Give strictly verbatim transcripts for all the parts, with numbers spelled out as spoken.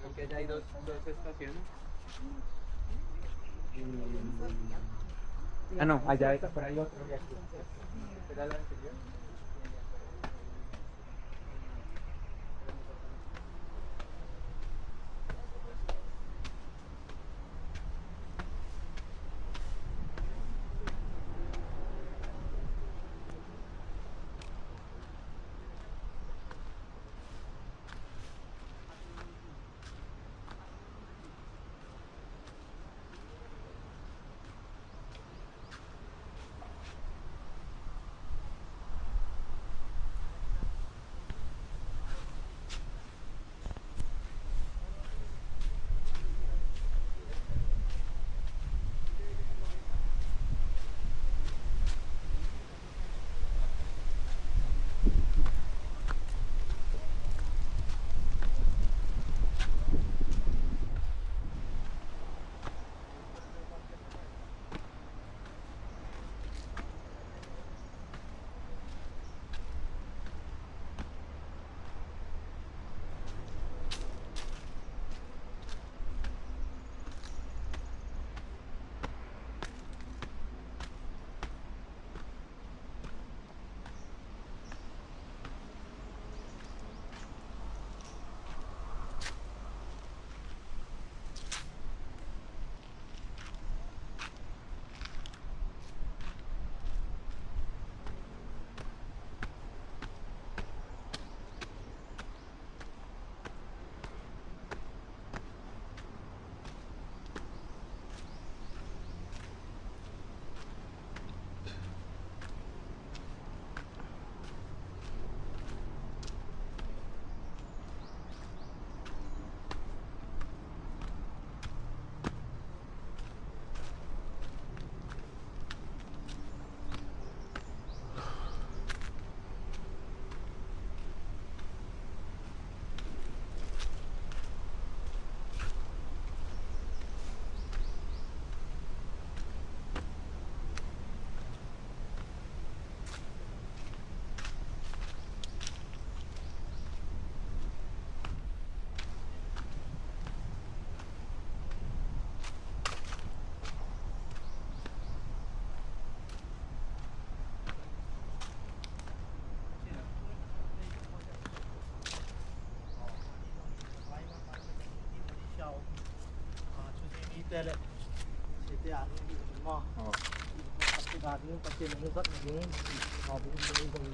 Porque allá hay dos, dos estaciones. Ah, no, allá está, pero hay otro viaje. Era la anterior.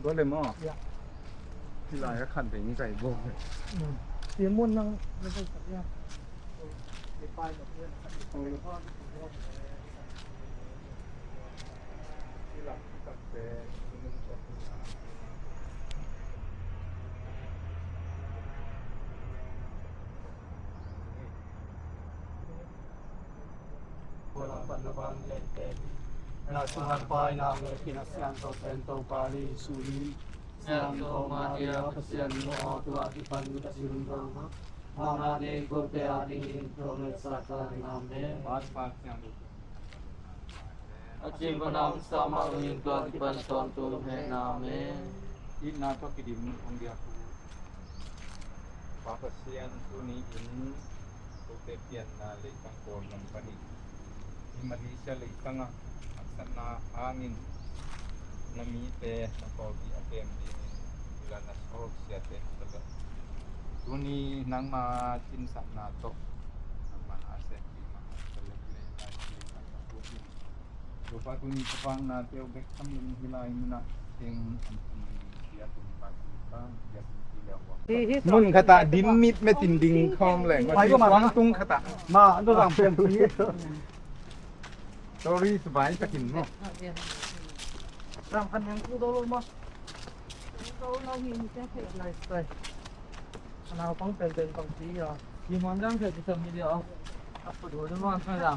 Tua le maw. Ci lai a khat vei ni kai bo. Ci mun nang na kai sak ya. Tua lam pan na van leh pen. Na sungah paina le kinasiam to pen Topa Jesu hi. Siangtho Maria Pasian nu aw, tua kipan ka sin dong ha. Mangah nei kote a dingin thong le satan. Amen. A cing pan a hong sama in tua kipan tawntung hen. Amen. Itna tawh kidim hong diak uh. Pa Pasian, tuni in kote pianna leitang Kawlgam panin i Malaysia leitangah haksatna hangin na mite na pawlpi a kem dingin i la na sawk siate hi ta lo. Tuni nangma cinsakna tawh nangma na a sem dingah a sa lek le lai leitang a put in Topa tuni ka vakna teu bek tham lo hi lai munah teng an tun biakun pa tuni pa biakun Mun khatah din mit metin ding khawm leng. Pai ko ma tung khatah. Ma, ando lang piang si. Sorry, subai takin mo. Ram kan yang ku do lo ma. Nice, nice. Anau pang pen pen pang si ya. Di mon dang se di sa mi dia. Apa dulu mo sa ya.